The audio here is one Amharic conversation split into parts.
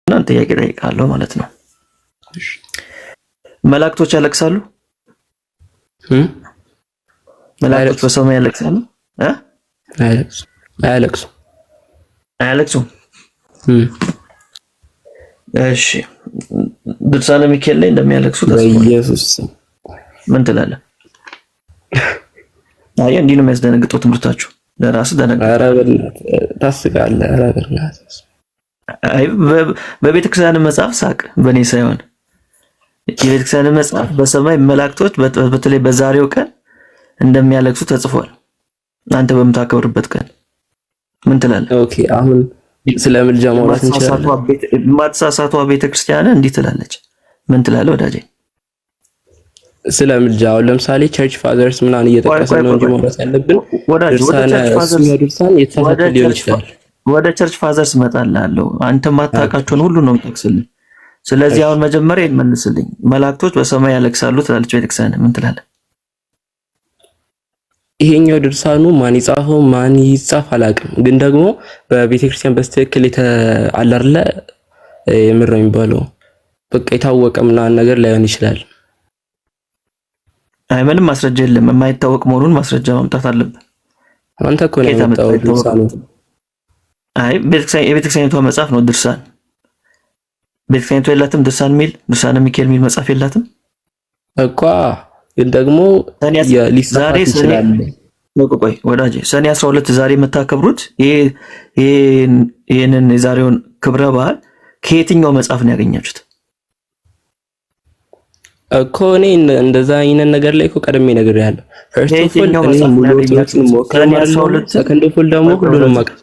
አንድ ጥያቄ ጠይቃለሁ ማለት ነው። መላእክቶች ያለቅሳሉ? መላእክቶች በሰማይ ያለቅሳሉ? አያለቅሱም። አያለቅሱም። እሺ ድርሳነ ሚካኤል ላይ እንደሚያለቅሱ በኢየሱስ ምን ትላለህ? አይ እንዲህ ነው የሚያስደነግጠው ትምህርታችሁ። ለራስህ ደነግጥ። ኧረ በእናትህ ታስቃለህ። ኧረ በእናትህ አይ በቤተክርስቲያን መጽሐፍ ሳቅ፣ በእኔ ሳይሆን የቤተክርስቲያን መጽሐፍ በሰማይ መላእክቶች በተለይ በዛሬው ቀን እንደሚያለቅሱ ተጽፏል። አንተ በምታከብርበት ቀን ምን ትላለህ? Okay አሁን ስለ ምልጃ ማውራት እንችላለን። ማትሳሳቷ ቤተክርስቲያን እንዲህ ትላለች። ምን ትላለህ ወዳጄ? ስለ ምልጃ አሁን ለምሳሌ church fathers ምናምን እየጠቀሰ ነው እንጂ ማውራት ያለብን ወዳጄ፣ ድርሳነ ድርሳን የተሳሳተ ሊሆን ይችላል። ወደ church fathers እመጣልሃለሁ። አንተ ማታውቃቸውን ሁሉ ነው የምጠቅስልህ። ስለዚህ አሁን መጀመሪያ ይመልስልኝ። መላእክቶች በሰማይ ያለቅሳሉ ትላለች ቤተክርስቲያን። ምን ትላለህ? ይሄኛው ድርሳኑ ማን ይጻፈው ማን ይጻፍ አላውቅም፣ ግን ደግሞ በቤተክርስቲያን በስትክክል አለ አይደለ የምር ነው የሚባለው በቃ የታወቀ ምናምን ነገር ላይሆን ይችላል። አይ ምንም ማስረጃ የለም። የማይታወቅ መሆኑን ማስረጃ ማምጣት አለብን። አንተ እኮ ነው ያመጣው ድርሳኑ። አይ የቤተክርስቲያኒቷ መጽሐፍ ነው ድርሳን። ቤተክርስቲያኒቷ የላትም ድርሳን የሚል ድርሳነ ሚካኤል የሚል መጽሐፍ የላትም እኮ። ግን ደግሞ ሊሳሳት ይችላል። ቆይ ወዳጄ ሰኔ 12 ዛሬ የምታከብሩት ይሄንን የዛሬውን ክብረ በዓል ከየትኛው መጽሐፍ ነው ያገኛችሁት? እኮ እኔ እንደዛ አይነት ነገር ላይ እኮ ቀድሜ ነግሬሃለሁ። First of all እኔ ሙሉ ኦርቶዶክስን ሞክሬያለሁ። Second of all ደግሞ ሁሉንም አቅጥ።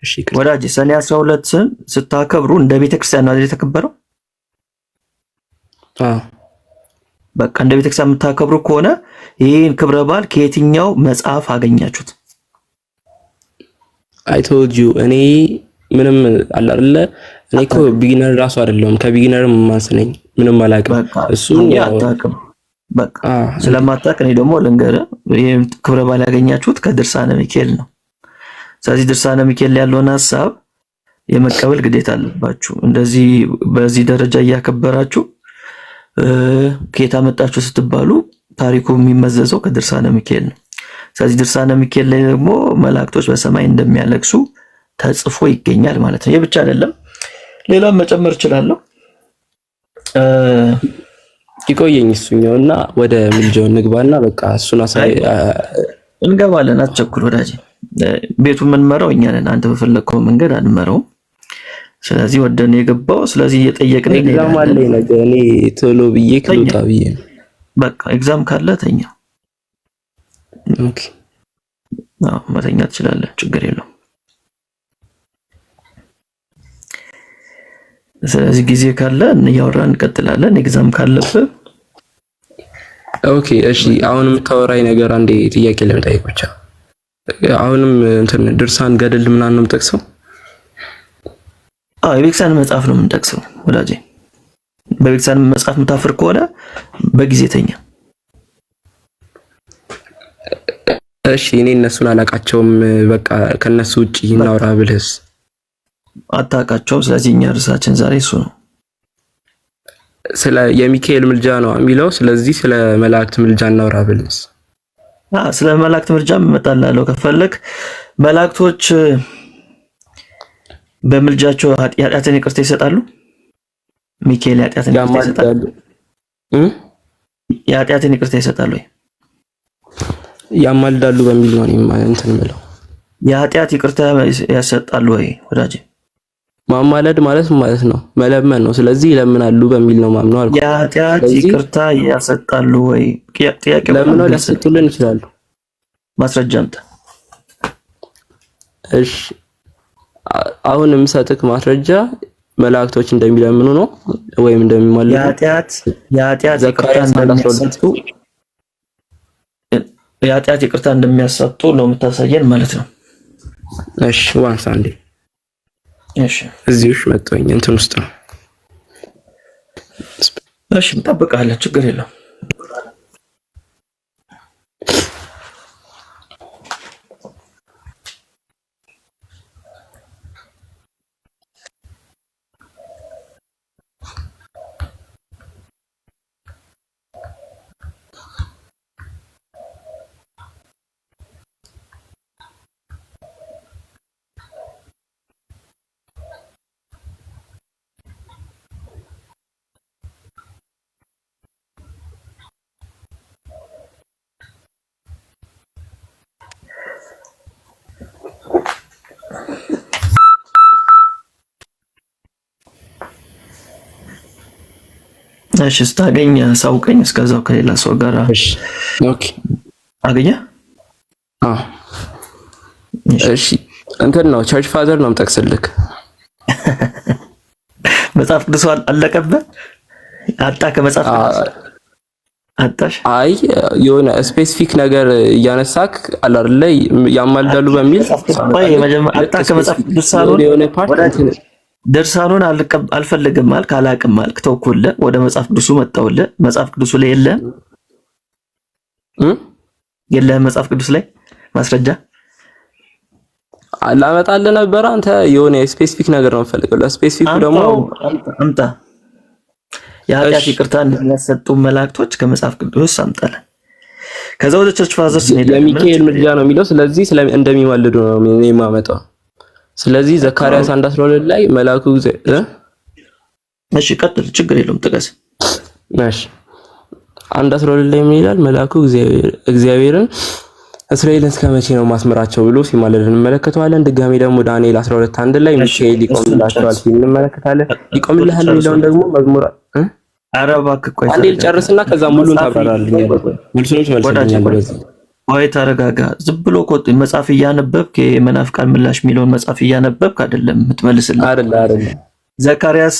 እሺ ወዳጄ ሰኔ 12 ስታከብሩ እንደ ቤተክርስቲያን ነው አይደል የተከበረው? አዎ በቃ እንደ ቤተክርስቲያን የምታከብሩ ከሆነ ይህን ክብረ በዓል ከየትኛው መጽሐፍ አገኛችሁት? I told you እኔ ምንም አለ አይደለ እኔ እኮ beginner ራሱ አይደለሁም፣ ከ beginner ማንስ ነኝ። ምንም አላውቅም። እሱን ያው አታውቅም። በቃ ስለማታውቅ እኔ ደግሞ ልንገርህ፣ ይሄን ክብረ በዓል ያገኛችሁት ከድርሳነ ሚካኤል ነው። ስለዚህ ድርሳነ ሚካኤል ያለውን ሀሳብ የመቀበል ግዴታ አለባችሁ። እንደዚህ በዚህ ደረጃ እያከበራችሁ ከየት አመጣችሁ ስትባሉ ታሪኩ የሚመዘዘው ከድርሳነ ሚካኤል ነው። ስለዚህ ድርሳነ ሚካኤል ላይ ደግሞ መላእክቶች በሰማይ እንደሚያለቅሱ ተጽፎ ይገኛል ማለት ነው። ይህ ብቻ አይደለም፣ ሌላም መጨመር እችላለሁ። ይቆየኝ እሱኛው እና ወደ ምልጃው እንግባና በቃ እሱን አሳይ እንገባለን። አትቸኩል ወዳጄ። ቤቱ የምንመራው እኛ ነን። አንተ በፈለግከው መንገድ አንመራውም። ስለዚህ ወደን የገባው ስለዚህ እየጠየቅን Exam አለኝ ነገ። እኔ ቶሎ ብዬ ክልውጣ ብዬ ነው። በቃ exam ካለ ተኛ። Okay አዎ መተኛ ትችላለህ፣ ችግር የለውም። ስለዚህ ጊዜ ካለ እያወራን እንቀጥላለን። Exam ካለብህ Okay። እሺ አሁን የምታወራኝ ነገር አንዴ ጥያቄ ለመጠየቅ ብቻ። አሁንም እንትን ድርሳን ገድል ምናምን ነው የምጠቅሰው? አዎ የቤተክርስቲያን መጽሐፍ ነው የምንጠቅሰው ወዳጄ። በቤተክርስቲያን መጽሐፍ የምታፍር ከሆነ በጊዜ ተኛ። እሺ እኔ እነሱን አላቃቸውም። በቃ ከነሱ ውጪ እናውራ ብልህስ? አታውቃቸውም። ስለዚህ እኛ ርዕሳችን ዛሬ እሱ ነው። ስለ የሚካኤል ምልጃ ነው የሚለው። ስለዚህ ስለ መላእክት ምልጃ እናውራ ብልህስ? ስለ መላእክት ምልጃ እመጣልሃለሁ ከፈለክ። መላእክቶች በምልጃቸው ኃጢአትን ይቅርታ ይሰጣሉ። ሚካኤል የኃጢአትን ይቅርታ ይሰጣል። የኃጢአትን ይቅርታ ይሰጣሉ ወይ? ያማልዳሉ በሚል ነው እኔም እንትን የምለው። የኃጢአት ይቅርታ ያሰጣሉ ወይ ወዳጄ? ማማለድ ማለት ማለት ነው መለመን ነው። ስለዚህ ይለምናሉ በሚል ነው ማምነው አልኩህ። የኃጢአት ይቅርታ ያሰጣሉ ወይ? ጥያቄ ለምነው ሊያሰጡልን ይችላሉ። ማስረጃ አምጣ። እሺ አሁን የምሰጥክ ማስረጃ መላእክቶች እንደሚለምኑ ነው ወይም እንደሚማልዱ። የኃጢአት ይቅርታ እንደሚያሰጡ የኃጢአት ይቅርታ እንደሚያሰጡ ነው የምታሳየን ማለት ነው። እሺ once አንዴ እሺ እዚሁ መጥቶኝ እንትን ውስጥ ነው። እሺ እንጠብቃለን፣ ችግር የለውም። እሺ ስታገኝ አሳውቀኝ። እስከዛው ከሌላ ሰው ጋር። እሺ okay። አገኘ? አዎ እሺ፣ እንትን ነው፣ church father ነው የምጠቅስልክ። መጽሐፍ ቅዱስ አለቀብህ? አጣ ከመጽሐፍ ቅዱስ አጣሽ? አይ፣ የሆነ specific ነገር እያነሳክ አለ አይደለ፣ ያማልዳሉ በሚል አጣ ከመጽሐፍ ቅዱስ ሳልሆን የሆነ part ድርሳኑን አልፈልግም አልክ፣ አላቅም አልክ፣ ተውኩልህ። ወደ መጽሐፍ ቅዱሱ መጣሁልህ። መጽሐፍ ቅዱሱ ላይ የለህም የለህም መጽሐፍ ቅዱስ ላይ ማስረጃ? ላመጣልህ ነበረ። አንተ የሆነ specific ነገር ነው የምፈልገው። ለ specific ኡ ደግሞ አምጣ። የኃጢአት ይቅርታ እንደሚያሰጡ መላእክቶች ከመጽሐፍ ቅዱስ አምጣለን። ከዛ ወደ church fathers እንሄዳለን። የሚካኤል ምልጃ ነው የሚለው። ስለዚህ እንደሚማልዱ ነው የማመጣው። ስለዚህ ዘካርያስ 1:12 ላይ መልአኩ እሺ ቀጥል፣ ችግር የለውም፣ ጥቀስ። እሺ፣ 1:12 ላይ ምን ይላል? መልአኩ እግዚአብሔርን እስራኤልን እስከ መቼ ነው ማስመራቸው ብሎ ሲማልድ እንመለከተዋለን። ድጋሚ ደግሞ ዳንኤል 12:1 ላይ ሚካኤል ይቆምላቸዋል ሲል እንመለከታለን። ይቆምልሃል የሚለውን ደግሞ መዝሙር ኧረ እባክህ ቆይ፣ አንዴ ልጨርስና ከዛ ሙሉን ታብራራልኛለህ። መልሱንም ትመልስልኛለህ በዚህ። ቆይ ተረጋጋ። ዝም ብሎ እኮ መጽሐፍ እያነበብክ፣ የመናፍቃን ምላሽ የሚለውን መጽሐፍ እያነበብክ አይደለም የምትመልስልኝ። አይደለ አይደለ። ዘካርያስ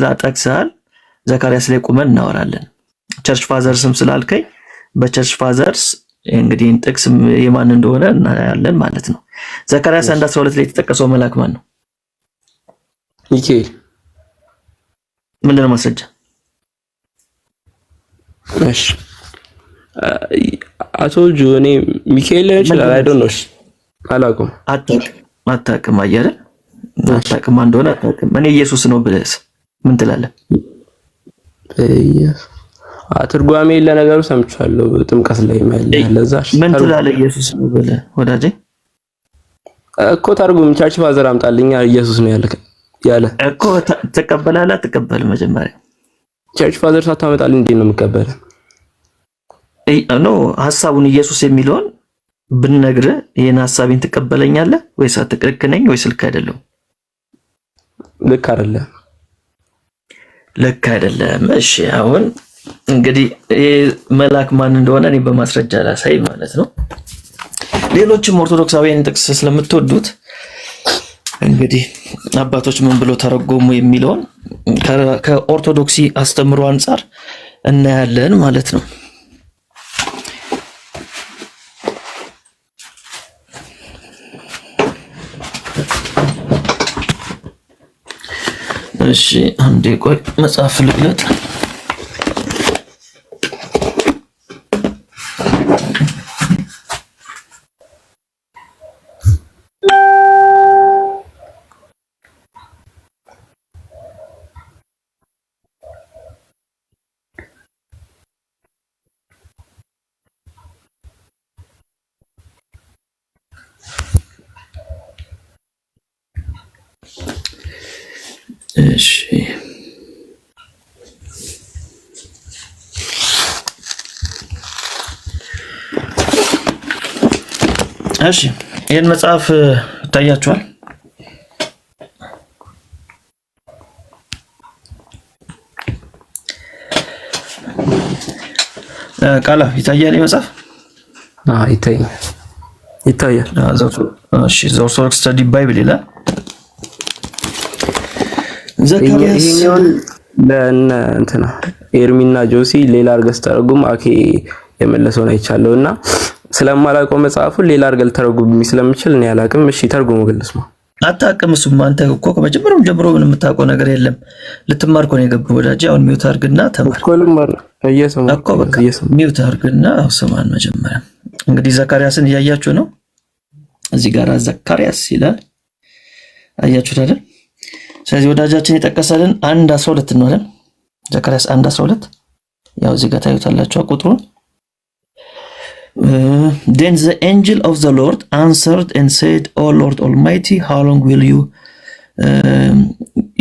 ላይ ጠቅሰሃል። ዘካርያስ ላይ ቁመን እናወራለን። Church fathers ም ስላልከኝ በ church fathers እንግዲህ ጥቅስ የማን እንደሆነ እናያለን ማለት ነው። ዘካርያስ 1:12 ላይ የተጠቀሰው መልአክ ማን ነው? ሚካኤል። ምንድን ነው ማስረጃ? እሺ፣ አቶ ጁ፣ እኔ ሚካኤል ሊሆን ይችላል። I don't know፣ አላውቅም። አታውቅም፣ አታውቅም። አየህ አይደል? አታውቅም፣ እንደሆነ አታውቅም። እኔ ኢየሱስ ነው ብለህስ ምን ትላለህ? ትርጓሜ ለነገሩ ሰምቻለሁ ጥምቀት ላይ ያለ ለዛ። ምን ትላለህ? ኢየሱስ ነው ብለህ ወዳጄ? እኮ ተርጉም፣ church father አምጣልኛ ኢየሱስ ነው ያለ ያለ እኮ ትቀበላለህ? አትቀበልም? መጀመሪያ Church father ሳታመጣልኝ እንዴት ነው የምቀበለው? No፣ ሐሳቡን ኢየሱስ የሚለውን ብንነግርህ ይሄን ሐሳቤን ትቀበለኛለህ ወይስ ልክ ነኝ ወይስ ልክ አይደለም? ልክ አይደለም። ልክ አይደለም። እሺ፣ አሁን እንግዲህ ይሄ መልአክ ማን እንደሆነ እኔ በማስረጃ ላሳይ ማለት ነው። ሌሎችም ኦርቶዶክሳውያን ጥቅስ ስለምትወዱት እንግዲህ አባቶች ምን ብሎ ተረጎሙ የሚለውን ከኦርቶዶክሲ አስተምሮ አንጻር እናያለን ማለት ነው። እሺ፣ አንዴ ቆይ፣ መጽሐፍ ልግለጥ። እሺ፣ ይህን መጽሐፍ ይታያችኋል። ቃላ ይታያል። መጽሐፍ? አዎ፣ ይታያል፣ ይታያል። እሺ፣ The Orthodox Study Bible ይላል። ዘካርያስ ይሄኛውን ለእነ እንትና ኤርሚና ጆሲ ሌላ አድርገህ ስተረጉም አኬ የመለሰውን አይቻለሁ እና ስለማላውቀው መጽሐፉን ሌላ አድርገህ ልተረጉም ስለምችል እኔ አላውቅም። እሺ፣ ተርጉሙ ግን ልስማ። አታውቅም። እሱማ አንተ እኮ ከመጀመሪያውም ጀምሮ ምንም የምታውቀው ነገር የለም። ልትማር እኮ ነው የገባህ ወዳጄ። አሁን mute አድርግና ተማር። እኮ ልማር እየሰማሁ እኮ በቃ mute አድርግና ስማን። መጀመሪያ እንግዲህ ዘካርያስን እያያችሁ ነው። እዚህ ጋር ዘካርያስ ይላል። አያችሁት አይደል? ስለዚህ ወዳጃችን የጠቀሰልን 1:12 ነው አይደል? ዘካርያስ 1:12፣ ያው እዚህ ጋር ታዩታላችሁ ቁጥሩን። Then the angel of the Lord answered and said, "O Lord Almighty, how long will you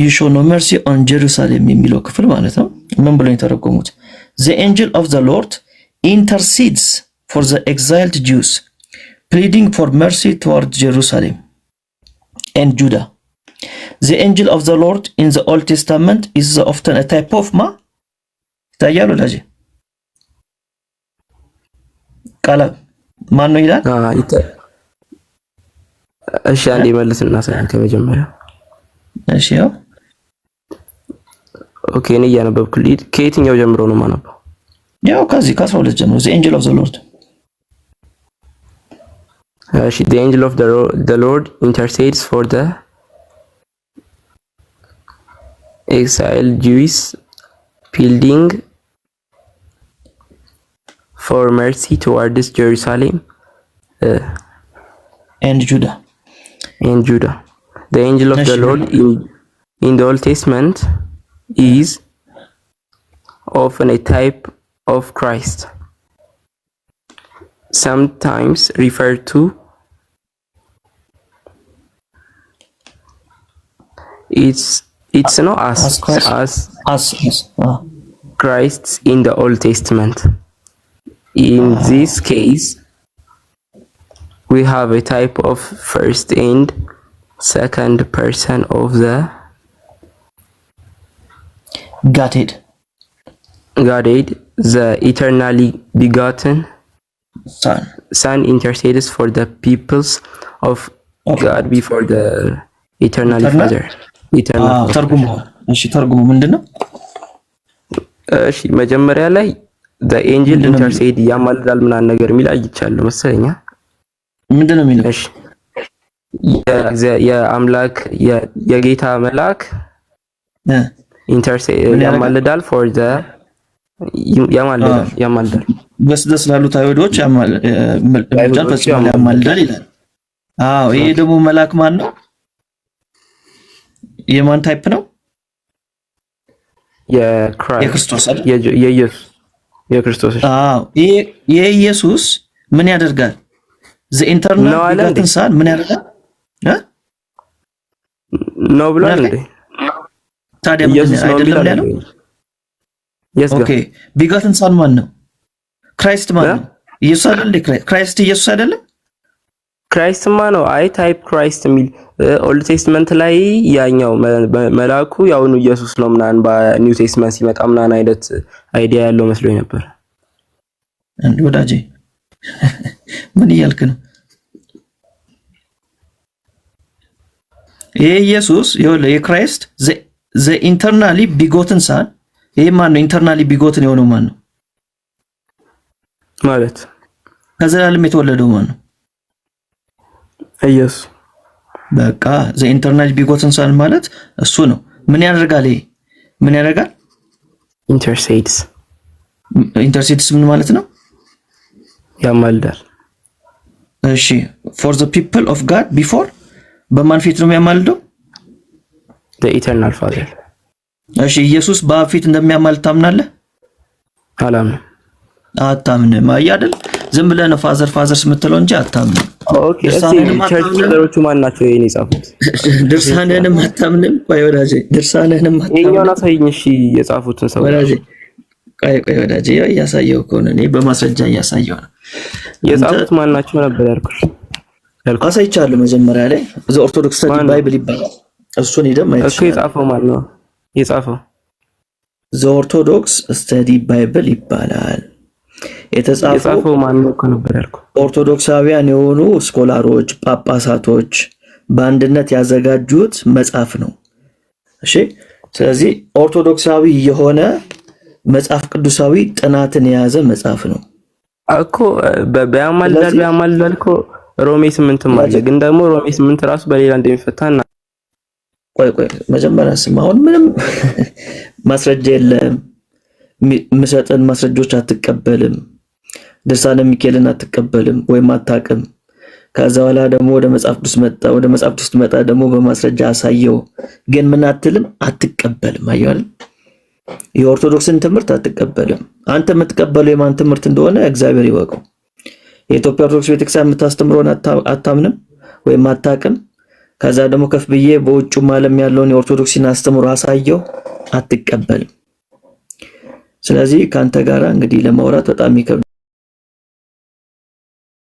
show no mercy on Jerusalem?" የሚለው ክፍል ማለት ነው። ምን ብለው የተረጎሙት? The angel of the Lord intercedes for the exiled Jews, pleading for mercy toward Jerusalem and Judah. The angel of the Lord in the Old Testament is often a type of ማ ይታያል ወዳጄ። ቃላ ማን ነው ይላል? እሺ አንዴ መልስና ከመጀመሪያ። እሺ ያው Okay፣ እኔ እያነበብኩ ልሂድ። ከየትኛው ጀምሮ ነው የማነበው? ያው ከዚህ ከ12 ጀምሮ the angel of the Lord። እሺ፣ the angel of the Lord intercedes for the exiled Jews, pleading for mercy towards Jerusalem and Judah. And Judah. The angel of the Lord in the Old Testament is often a type of Christ, sometimes referred to it's not as as Christ as as Christ in the Old Testament. In this case, we have a type of first and second person of the Godhead. Godhead, the eternally begotten Son. Son intercedes for the peoples of God before the eternal Eternal? Father. Eternal Father. ተርጉሙ። እሺ ተርጉሙ ምንድን ነው? እሺ፣ መጀመሪያ ላይ the angel ምንድን ነው? Intercede ያማልዳል ምናምን ነገር የሚል አይቻለሁ መሰለኛ። ምንድን ነው የሚለው? እሺ፣ የአምላክ የጌታ መልአክ intercede ምን ያደርጋል? ያማልዳል for the ያማልዳል ያማልዳል። በስደት ስላሉት አይሁዶች ምልጃን አይሁዶች ፈጽሞ ያማልዳል። ያማልዳል ይላል። አዎ፣ ይሄ ደግሞ መልአክ ማን ነው? የማን type ነው? የ Christ። የክርስቶስ አይደል? የኢየሱስ፣ የክርስቶስ። አዎ፣ ይሄ የኢየሱስ ምን ያደርጋል? The eternal ነው አለ እንዴ? Begotten Son ምን ያደርጋል? እ? ነው ብሏል ምን እንዴ? ታዲያ ምንድን ኢየሱስ ነው የሚል አይደለም ያለው? Yes. Okay፣ begotten Son ማን ነው? Christ ማን እ? ነው? ኢየሱስ አይደል እንዴ? Christ ኢየሱስ አይደለም? Christ ማ ነው። አይ፣ type Christ የሚል Old Testament ላይ ያኛው መልአኩ ያውኑ ኢየሱስ ነው ምናምን በ New Testament ሲመጣ ምናምን አይነት idea ያለው መስሎኝ ነበር። እንዴ ወዳጄ፣ ምን እያልክ ነው? ይሄ ኢየሱስ፣ ይኸውልህ፣ የ Christ the eternally begotten Son ይሄ ማን ነው? Eternally begotten የሆነው ማን ነው? ማለት? ከዘላለም የተወለደው ማን ነው? ኢየሱስ። በቃ the eternally begotten Son ማለት እሱ ነው። ምን ያደርጋል? ይሄ ምን ያደርጋል? Intercedes. Intercedes ምን ማለት ነው? ያማልዳል። እሺ፣ for the people of God before በማን ፊት ነው የሚያማልደው? The eternal Father. እሺ፣ ኢየሱስ በአብ ፊት እንደሚያማልድ ታምናለህ? አላምንም። አታምንም። አየህ አይደል? ዝም ብለህ ነው Father Father የምትለው እንጂ አታምንም። Okay፣ እስቲ ድርሳንህንም church አታምንም። father ኦቹ ማን ናቸው ይሄን የጻፉት? ድርሳንህንም አታምንም። ቆይ ወዳጄ፣ ድርሳንህንም ይሄኛውን አታምንም። አሳይኝ እሺ፣ የጻፉትን ሰዎች። ወዳጄ፣ ቆይ ቆይ ወዳጄ፣ ያው እያሳየው እኮ ነው። እኔ በማስረጃ እያሳየው ነው። አንተ የጻፉት ማን ናቸው ነበር ያልኩሽ ያልኩት። አሳይቻለሁ። መጀመሪያ ላይ The Orthodox Study ማን ነው? Bible ይባላል። እሱን ሄደህ ማየት እኮ ትችላለህ። የጻፈው ማን ነው የጻፈው? The Orthodox Study Bible ይባላል። የተጻፈው የጻፈው ማን ነው እኮ ነበር ያልኩት። ኦርቶዶክሳውያን የሆኑ scholar ኦች፣ ጳጳሳቶች በአንድነት ያዘጋጁት መጽሐፍ ነው። እሺ፣ ስለዚህ ኦርቶዶክሳዊ የሆነ መጽሐፍ ቅዱሳዊ ጥናትን የያዘ መጽሐፍ ነው። እኮ በያማልዳል ስለዚህ በያማልዳል እኮ ሮሜ 8ም አለ። ግን ደግሞ ሮሜ 8 ራሱ በሌላ እንደሚፈታ እና ቆይ ቆይ፣ መጀመሪያ ስም አሁን ምንም ማስረጃ የለም። የምሰጥን ማስረጃዎች አትቀበልም። ድርሳነ ሚካኤልን አትቀበልም ወይም አታውቅም። ከዛ በኋላ ደግሞ ወደ መጽሐፍ ቅዱስ መጣ። ወደ መጽሐፍ ቅዱስ መጣ ደግሞ በማስረጃ አሳየው። ግን ምን አትልም፣ አትቀበልም። አየህ አይደል? የኦርቶዶክስን ትምህርት አትቀበልም። አንተ የምትቀበለው የማን ትምህርት እንደሆነ እግዚአብሔር ይወቀው። የኢትዮጵያ ኦርቶዶክስ ቤተክርስቲያን የምታስተምረውን አታምንም ወይም አታውቅም። ከዛ ደግሞ ከፍ ብዬ በውጩም ዓለም ያለውን የኦርቶዶክስን አስተምሮ አሳየው፣ አትቀበልም። ስለዚህ ከአንተ ጋራ እንግዲህ ለማውራት በጣም ይከብዳል።